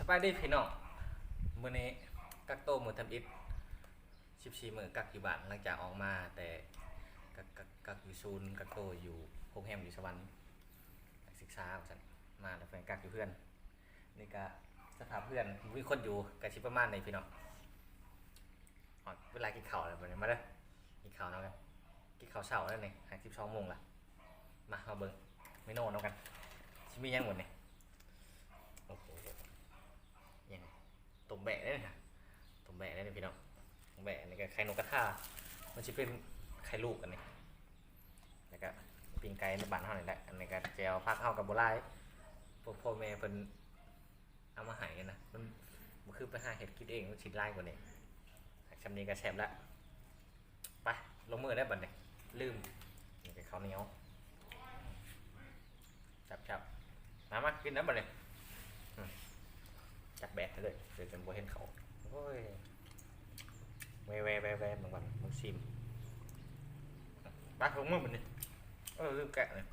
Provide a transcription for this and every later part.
ບາຍດີພີ່ນ້ອງ, ມື້ນີ້ກັກໂຕມື້ທຳອິດ ສິບສີ່ມື້ກັກຢູ່ບ້ານ ຫຼັງຈາກອອກມາແຕ່ກັກ ກັກ ກັກຢູ່ສູນກັກໂຕຢູ່ໂຮງແຮມຢູ່ສະຫວັນ ນັກສຶກສາວ່າຊັ້ນ ມາແລ້ວເພິ່ນກັກຢູ່ເຮືອນ. ນີ້ກະສະພາບເຮືອນບໍ່ມີຄົນຢູ່ ກະຊິປະມານນີ້ພີ່ນ້ອງ. ຮອດເວລາກິນເຂົ້າແລ້ວບັດນີ້ ມາເດີ ກິນເຂົ້ານຳກັນ. ກິນເຂົ້າເຊົ້າແລ້ວນີ້ ຫ້າສິບສອງໂມງລະ. ມາ ມາເບິ່ງເມນູນຳກັນ ຊິມີຫຍັງບັດນີ້. ໂອ້ໂຫ ຫຍັງ ຕົ້ມແບ້ເດ້ນີ້ ຕົ້ມແບ້ເດ້ນີ້ພີ່ນ້ອງ. ແບ້ນີ້ກະໄຂ່ນົກກະທາ ມັນຊິເປັນໄຂ່ລູກອັນນີ້ ແລ້ວກະປີ້ງໄກ່ໃນບ້ານເຮົານີ້ແຫຼະ. ອັນນີ້ກະແຈ່ວ ຜັກເຮົາກະບໍ່ຫຼາຍ ພວກພໍ່ແມ່ເພິ່ນ ເອົາມາໃຫ້ນະ ມັນບໍ່ຄືໄປຫາເຮັດກິນເອງ ມັນຊິຫຼາຍກວ່ານີ້. ສ່ຳນີ້ກະແຊບລະ. ໄປ ລົງມືໄດ້ບັດນີ້ ລືມ. ນີ້ກະເຂົ້າໜຽວ ແຊບໆ. ມາ ມາກິນນຳບັດນີ້. ອືມ ຈັກແບກເລີຍ ເດີນຈົນບໍ່ເຫັນເຂົ້າ. ໂອ້ຍ ແວ່ໆໆໆ ບາງວັນ ບາງຊີມ. ໄປ ລົງມືບັດນີ້. ເອີ ລືມແກະນີ້.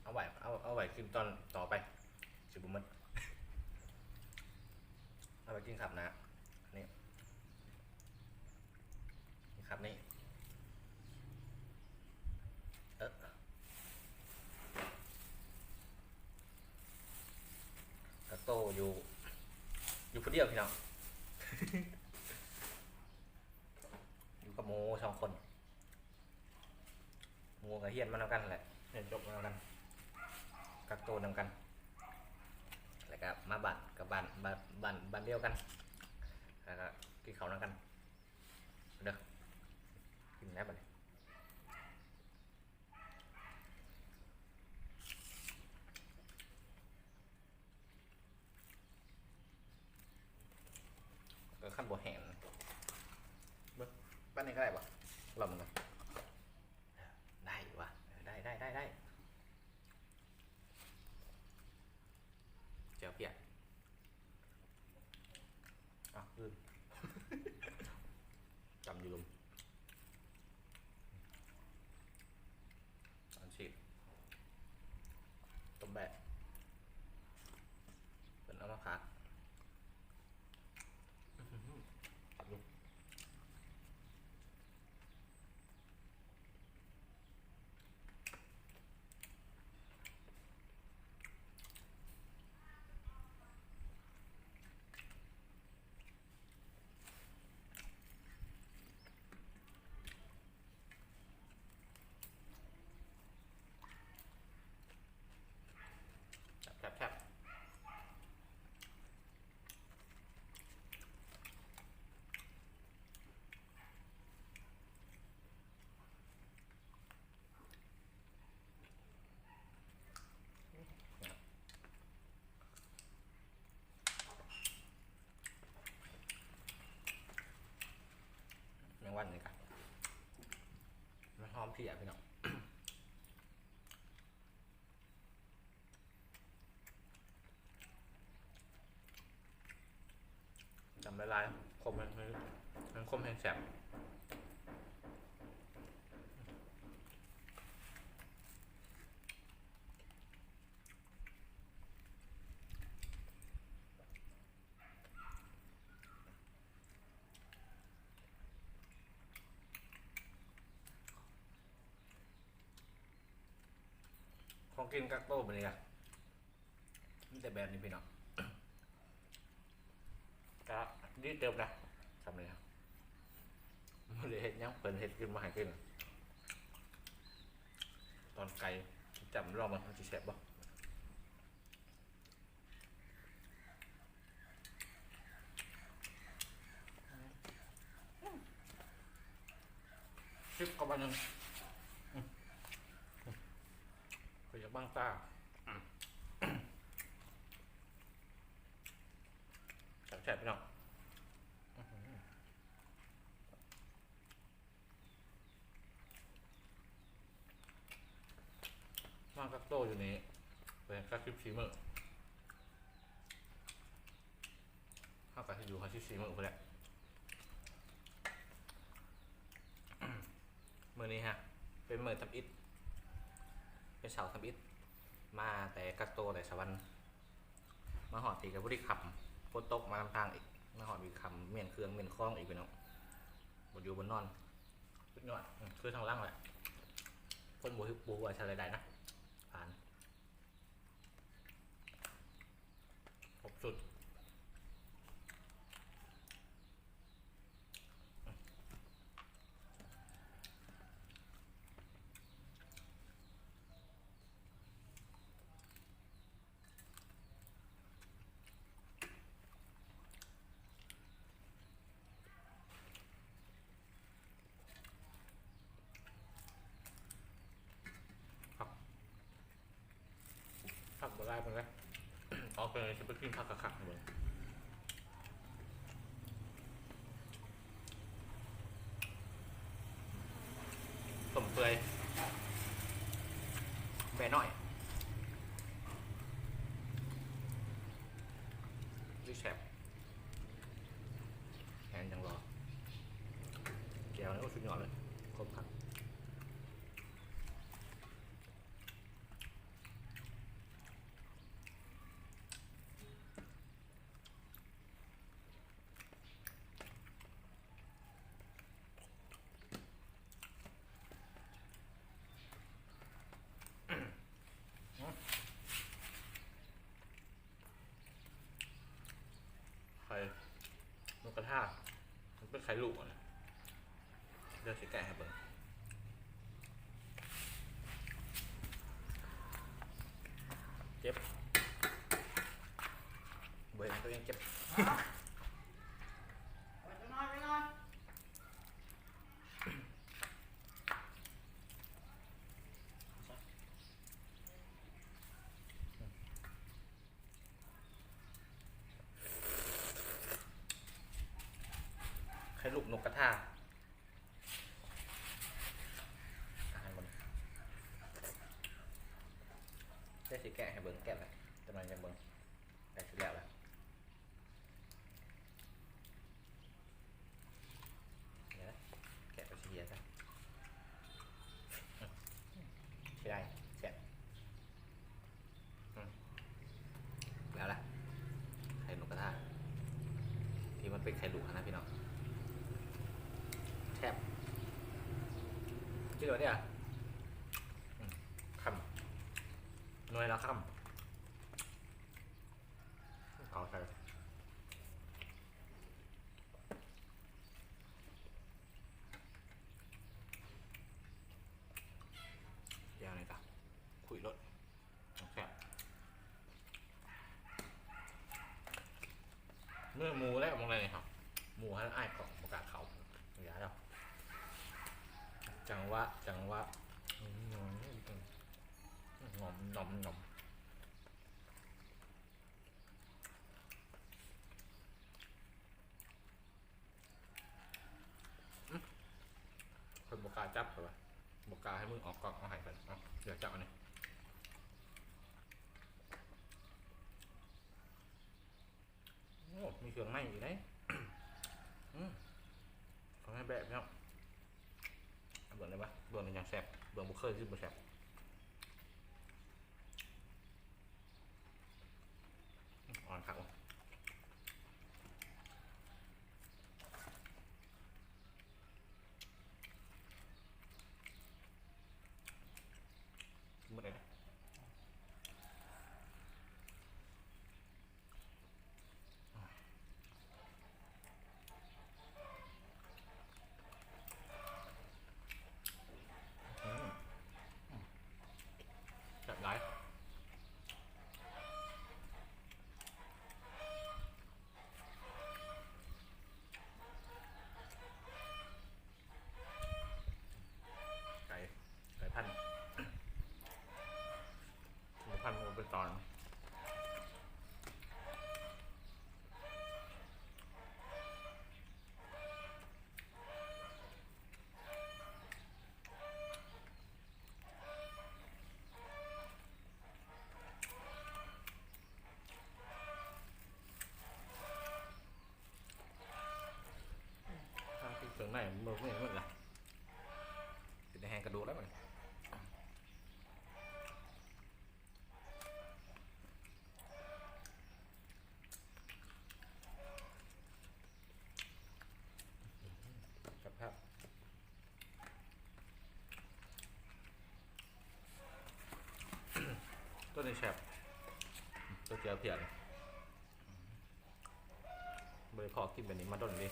ເອົາໄວ້ ເອົາ ເອົາໄວ້ກິນຕອນຕໍ່ໄປ ຊິບໍ່ໝົດ. ເອົາໄວ້ກິນຄາບໜ້າ ນີ້ ຄາບນີ້. ເອີ ກະໂຕຢູ່ ຢູ່ຜູ້ດຽວພີ່ນ້ອງ ຢູ່ກັບໝູ່ສອງຄົນ. ໝູ່ກະຮຽນມານຳກັນແຫຼະ ຮຽນຈົບມານຳກັນ ກັກໂຕນຳກັນ ແລ້ວກະມາບ້ານ ກັບບ້ານ ບ້ານ ບ້ານ ບ້ານດຽວກັນ ແລ້ວກະກິນເຂົ້ານຳກັນເດີ. ກິນແລ້ວບັດນີ້. ເອີ ຄັນບໍ່ແຫ້ງ ເບິ່ງ ປານນີ້ກະໄດ້ບໍ່ ລອງເບິ່ງ. ໄດ້ວະ ໄດ້ ໄດ້ ໄດ້ ໄດ້. ແຈ່ວປຽກ ອ້າວ ລືມ ຈຳຢູ່ລຸ່ມ. ອັນຊີ້ ຕົ້ມແບ້ ເພິ່ນເອົາມາຝາກ. ອື ແຊບຢູ່. ແຊບໆ. ແມງວັນນີ້ກະ ມັນຫອມເພຍພີ່ນ້ອງ. ຈຳຫຼາຍໆ ຄົມແຮງ ມັນຄົມແຮງແຊບ. ຂອງກິນກັກໂຕມື້ນີ້ກະມີແຕ່ແບບນີ້ພີ່ນ້ອງ ກະດີເຕີບນະ ຊ່ຳນີ້ນະ ບໍ່ໄດ້ເຮັດຫຍັງ ເພິ່ນເຮັດກິນມາໃຫ້ກິນ. ຕອນໄກ່ ຈ້ຳລອງເບິ່ງ ມັນຊິແຊບບໍ່. ຊິບກັບອັນໜຶ່ງ ອືມ ຂ້ອຍຢາກບັງຕາ. ອືມ ແຊບໆ ພີ່ນ້ອງ. ມາກັກໂຕຢູ່ນີ້ ເປັນກັກສິບສີ່ມື້ ເຮົາກະຊິຢູ່ຮອດສິບສີ່ມື້ພຸ້ນແຫຼະ. ມື້ນີ້ຮະ ເປັນມື້ທຳອິດ ເປັນເຊົ້າທຳອິດ ມາແຕ່ ກັກໂຕແຕ່ສະຫວັນ ມາຮອດພີ້ກໍບໍ່ໄດ້ຄ່ຳ ຝົນຕົກມານຳທາງອີກ ມາຮອດພີ້ຄ່ຳ ມ້ຽນເຄື່ອງມ້ຽນຂອງອີກ ພີ່ນ້ອງ ບໍ່ຢູ່ບໍ່ນອນ ສຸດຍອດ ອືມ ຄືທາງຫຼັງແຫຼະ ຄົນບໍ່ ບໍ່ຫົວໃສ່ລາຍໄດ້ນະ ຜ່ານ ຄົບຊຸດ. ຄັກ ຜັກບໍ່ຫຼາຍປານໃດ ອອກໄປຊິໄປກິນຜັກຄັກໆເບິ່ງ ຕົ້ມເປື່ອຍ ແບະນ້ອຍ ນີ້ແຊບ ແຫ້ງຈັ່ງລໍ ແຈ່ວນີ້ ໂອ້ ສຸດຍອດເລີຍ ຄົບຄັກ. ໄຂ່ນົກກະທາ ມັນເປັນໄຂ່ລູກຫັ້ນນະ ດຽວຊິແກະໃຫ້ເບິ່ງ ເຈັບ ບໍ່ເຫັນຕົວເອງເຈັບ ໄຂ່ລູກນົກກະທາ ອາຫານມື້ນີ້ ດຽວຊິແກະໃຫ້ເບິ່ງ ແກະແລ້ວ ຈັກໜ່ອຍຈັ່ງເບິ່ງ ໃກ້ຊິແລ້ວແລ້ວ. ແກະໄປຊິເຫຍຊະ ເສຍດາຍ ແຊບ ອືມ ແລ້ວລະ ໄຂ່ນົກກະທາ ທີ່ມັນເປັນໄຂ່ລູກຫັ້ນນະ ພີ່ນ້ອງ ແຊບ ກິນແລ້ວເດ ອືມ ຄຳ ໜ່ວຍລະຄຳ ເອົາໃສ່ ແຈ່ວນີ້ກະຄຸຍໂລດ ແຊບ ເນື້ອໝູແຫຼະ ໝ່ອງໃດນີ້ ໝູຫັ້ນອ້າຍຂອງບໍ່ກ້າເຂົ້າ ຢ່າແລ້ວ ຈັງຫວະ ຈັງຫວະ ຫອມ ຫອມ ຫອມ. ອືມ ເພິ່ນບໍ່ກ້າຈັບ ເພິ່ນວ່າບໍ່ກ້າໃຫ້ມືອອກກ້ອງ ເອົາໃຫ້ເພິ່ນ ເອົາ ດຽວຈັບອັນນີ້ ໂອ້ ມີເຄື່ອງໃນອີກເດ້ ອືມ ເຄື່ອງໃນແບບເນາະ ເບິ່ງໄດ້ປະ ເບິ່ງແລ້ວຈັ່ງແຊບ ເບິ່ງບໍ່ເຄີຍຊິບໍ່ແຊບ. ອ່ອນຄັກ ໝົດເລີຍ ອືມ ແຊບຫຼາຍ ໄກ່ ໄກ່ພັນ ໄກ່ພັນມັນເປັນຕອນ. ເຄື່ອງໃນມັນບໍ່ມີໝົດລະ ເປັນແຮງກະດູກແລ້ວມັນ. ຕົວນີ້ແຊບ ຕົວແຈ່ວພຽນີ້ ບໍ່ໄດ້ພໍ້ກິນແບບນີ້ມາດົນເດ້.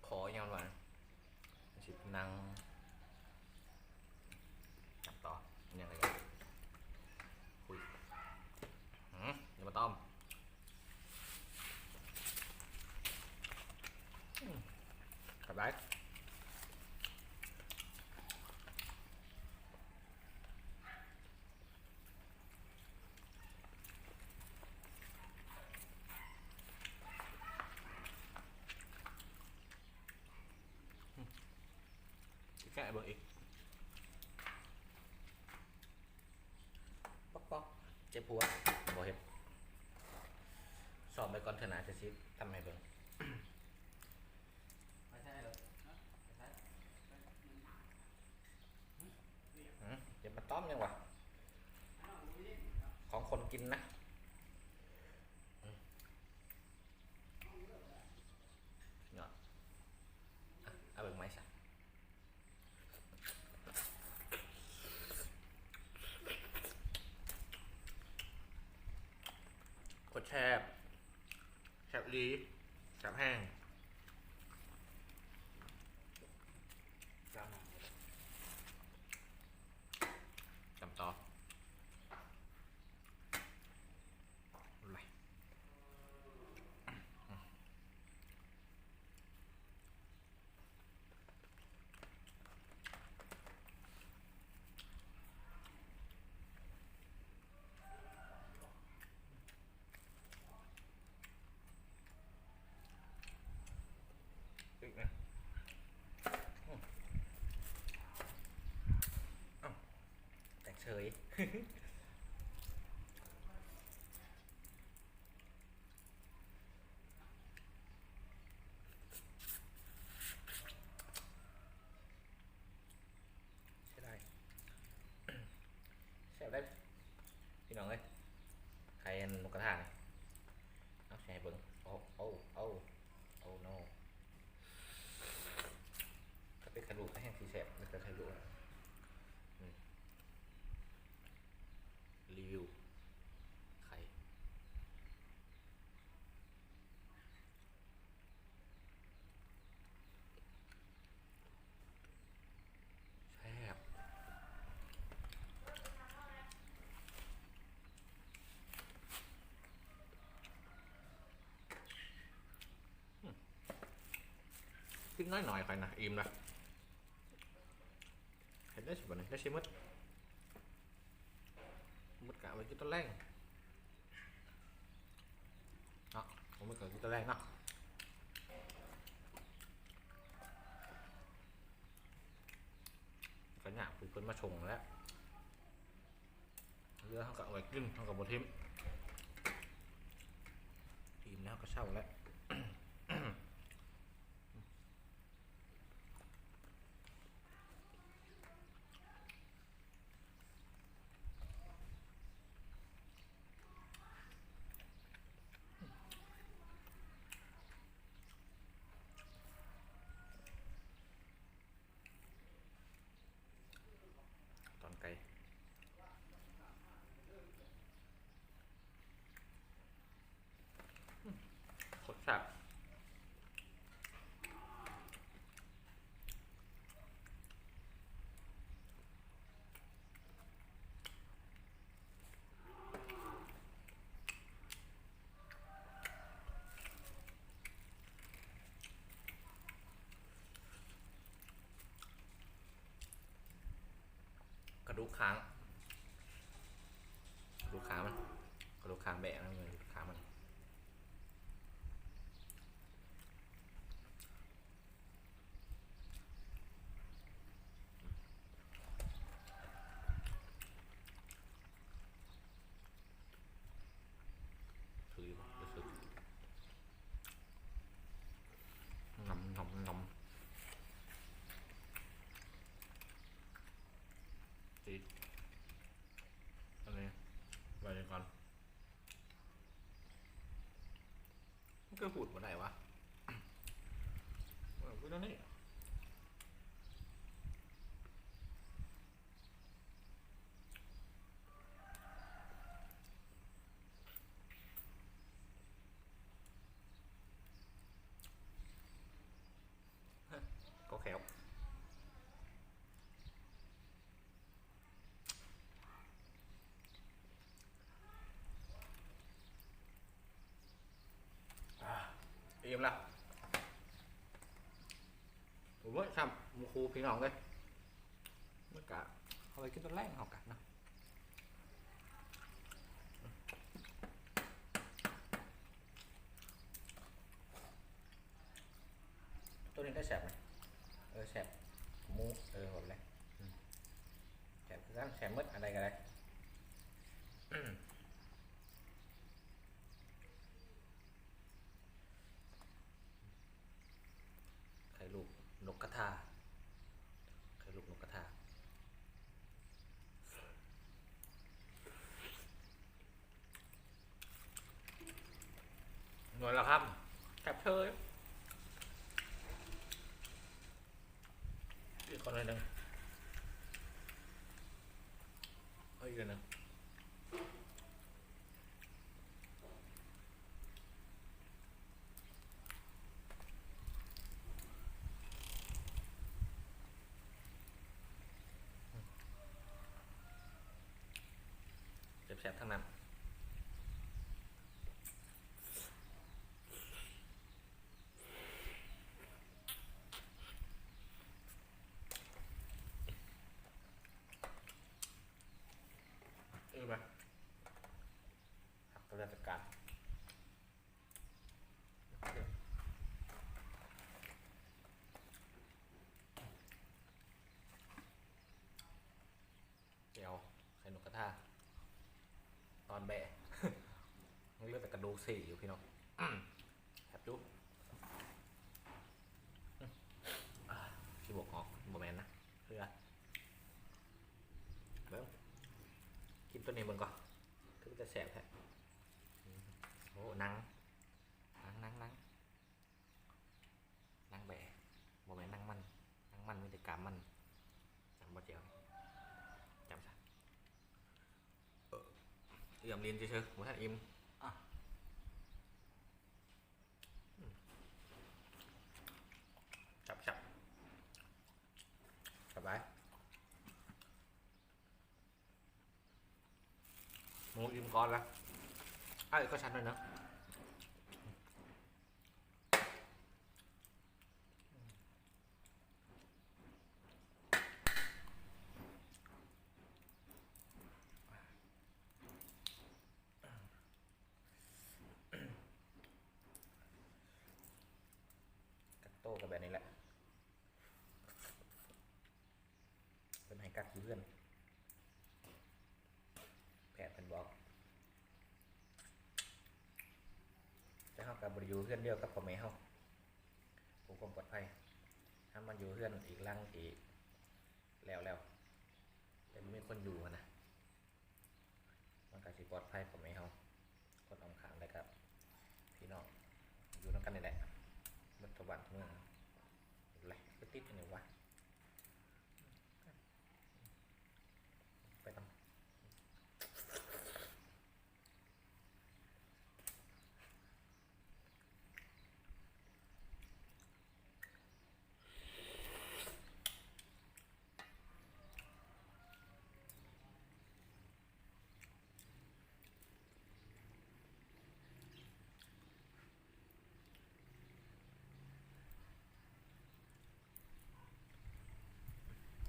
ຂໍຫຍັງຫວານ ຊິນັ່ງ ຈັບຕໍ່ ຍັງໄງ ຄຸຍ ອື ຢ່າມາຕ້ອມ ອື ຄັກຫຼາຍ. ແກະເບິ່ງອີກ ປອກໆ ເຈັບຫົວ ບໍ່ເຮັດ ຊ້ອມໄວ້ກ່ອນ ເທື່ອໜ້າຈະຊິທຳໃຫ້ເບິ່ງ. ອື ຢ່າມາຕ້ອມຫຍັງຫວາ ຂອງຄົນກິນນະ ອື ຍອດ ອະ ເອົາເບິ່ງໃໝ່ຊະ ໂຄດແຊບ. ແຊບອີ່ຫຼີ ແຊບແຮງ ຈຳຕໍ່ ອີກນະ ອື ອ້າວ ແຕກເສີຍ. ເສຍດາຍ ແຊບເດ້ພີ່ນ້ອງເອີຍ ໄຂ່ອັນໝູກກະທະນີ້ ເອົາຊິໃຫ້ເບິ່ງ ໂອ້ ໂອ້ ໂອ້ ໂອ້ໂນ ຖ້າເປັນໄຂ່ລູກກໍແຮງຊິແຊບ ແລ້ວກໍໄຂ່ລູກ ອື ຣີວິວໄຂ່ ແຊບ ອືມ ກິນໜ້ອຍໆ ຂ້ອຍນະ ອີ່ມລະ. ເຮັດໄດ້ຊິບັດນີ້ ໄດ້ຊິໝົດ ໝົດກະເອົາໄວ້ກິນຕອນແລງເນາະ ໝົດກະກິນຕອນແລງເນາະ ກະຍາກຜູ້ເພິ່ນມາສົ່ງແຫຼະ ເຫຼືອເຮົາກະເອົາໄວ້ກິນ ເຮົາກະບໍ່ຖິ້ມ ອີ່ມແລ້ວເຮົາກະເຊົາແຫຼະ. ຕອນໄກ່ ອືມ ໂຄດແຊບ ກະດູກຄ້າງ ກະດູກຂາມັນ ກະດູກຂ້າງແບະ ກະດູກຂາມັນ. ຄືບໍ່ ບໍ່ຄື ງຳ ງຳ ງຳ ຕິດ ອັນນີ້ ໄວ້ກ່ອນ. ມັນຄືຂູດບໍ່ໄດ້ວະ ເອີ ຄືແນວນີ້. ພີ່ນ້ອງເອີຍ ມັນກະເອົາໄວ້ກິນຕອນແລງເຮົາກະເນາະ. ໂຕນີ້ກໍແຊບນະ ເອີ ແຊບ ໝູ ເອີ ວ່າໄປເລີຍ ອືມ ແຊບຄືກັນ ແຊບໝົດ ອັນໃດກໍໄດ້ ໄຂ່ລູກນົກກະທາ ໄຂ່ລູກນົກກະທາ ໜ່ວຍລະຄຳ ແຊບເຊີຍ. ອີກໜ່ອຍໜຶ່ງ ເອົາອີກໜ່ອຍໜຶ່ງ. ແຊບໆ ທັງນັ້ນ. ອື່ມລະ ພັກກະລາຊະການ ແຈ່ວ ໄຂ່ນົກກະທາ ຕອນແບະ ຍັງເຫຼືອແຕ່ກະດູກສີຢູ່ພີ່ນ້ອງ. ແຊບຢູ່ ອາ ຊິບວກອອກ ບໍ່ແມ່ນນະ ເຫຼືອ ເບິ່ງ ກິນໂຕນີ້ເບິ່ງກ່ອນ ຄືຈະແຊບແທ້. ໂອ້ ໜັງ ໜັງ ໜັງ ໜັງ ໜັງແບະ ບໍ່ແມ່ນໜັງມັນ ໜັງມັນມີແຕ່ກາມມັນ. ຈຳບໍ່ແຈ່ວ ຈຳຊະ ເອື້ອມລີ້ນຊື່ໆ ບໍ່ທັນອີ່ມ. ອະ ອືມ ແຊບໆ ສະບາຍ. ໝູອີ່ມກ່ອນລະ ອ້າຍ ຂໍຊັ້ນໜ້ອຍເນາະ. ກັກໂຕກໍແບບນີ້ແຫຼະ ເພິ່ນໃຫ້ກັກຢູ່ເຮືອນ ແພດເພິ່ນບອກ. ແຕ່ເຮົາກໍບໍ່ໄດ້ຢູ່ເຮືອນດຽວກັບພໍ່ແມ່ເຮົາ ເພື່ອຄວາມປອດໄພ ເຮົາມາຢູ່ເຮືອນອີກຫຼັງທີ່ແລ້ວໆ ແຕ່ບໍ່ມີຄົນຢູ່ຫັ້ນນະ. ມັນກະຊິປອດໄພ ພໍ່ແມ່ເຮົາ ຄົນອ້ອມຂ້າງ ແລ້ວກະພີ່ນ້ອງ ຢູ່ນຳກັນນີ້ແຫຼະ ໝົດທຸກບ້ານທຸກເມືອງ. ແລະ ຄືຕິດອັນນີ້ວະ ໄປນຳ.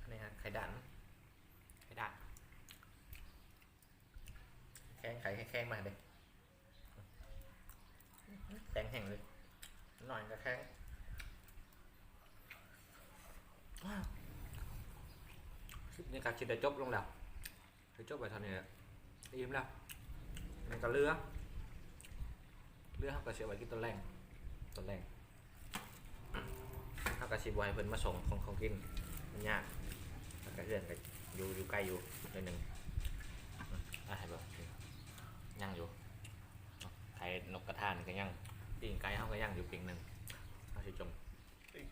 ອັນນີ້ຮະ ໄຂ່ດາດ ໄຂ່ດາດ ແຂງ ໄຂ່ແຂງມາເດ້. ແຂງແຮງເລີຍ ໜ້ອຍກໍແຂງ. ຄລິບນີ້ກໍຊິໄດ້ຈົບລົງແລ້ວ ຊິຈົບໄວ້ເທົ່ານີ້ແຫຼະ ອີ່ມແລ້ວ. ອັນນີ້ກໍເຫຼືອ ເຫຼືອເຮົາກໍຊິເອົາໄວ້ກິນຕອນແລງ ຕອນແລງ. ເຮົາກໍຊິບໍ່ໃຫ້ເພິ່ນມາສົ່ງຂອງ ຂອງກິນ ມັນຍາກ ແລ້ວກໍເຮືອນກໍຢູ່ ຢູ່ໄກຢູ່ໜ້ອຍໜຶ່ງ. ອາ ໃຫ້ເບິ່ງ ຍັງຢູ່ ໄຂ່ນົກກະທານີ້ກໍຍັງ ປີ້ງໄກ່ເຮົາກໍຍັງຢູ່ປີ້ງໜຶ່ງ ເຮົາຊິຈົ່ມ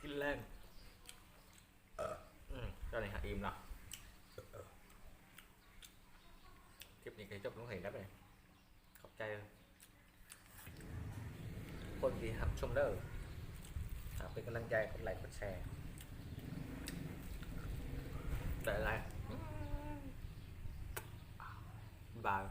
ກິນແລງ. ອືມ ຕອນນີ້ຫາອີ່ມແລ້ວ ຄລິບນີ້ກໍຈົບລົງເທົ່ານີ້ແຫຼະ. ຂອບໃຈຄົນທີ່ຮັບຊົມເດີ ຝາກເປັນກຳລັງໃຈ ກົດໄລ ກົດແຊ ໄດ້ຫຼາຍ. ບາຍ.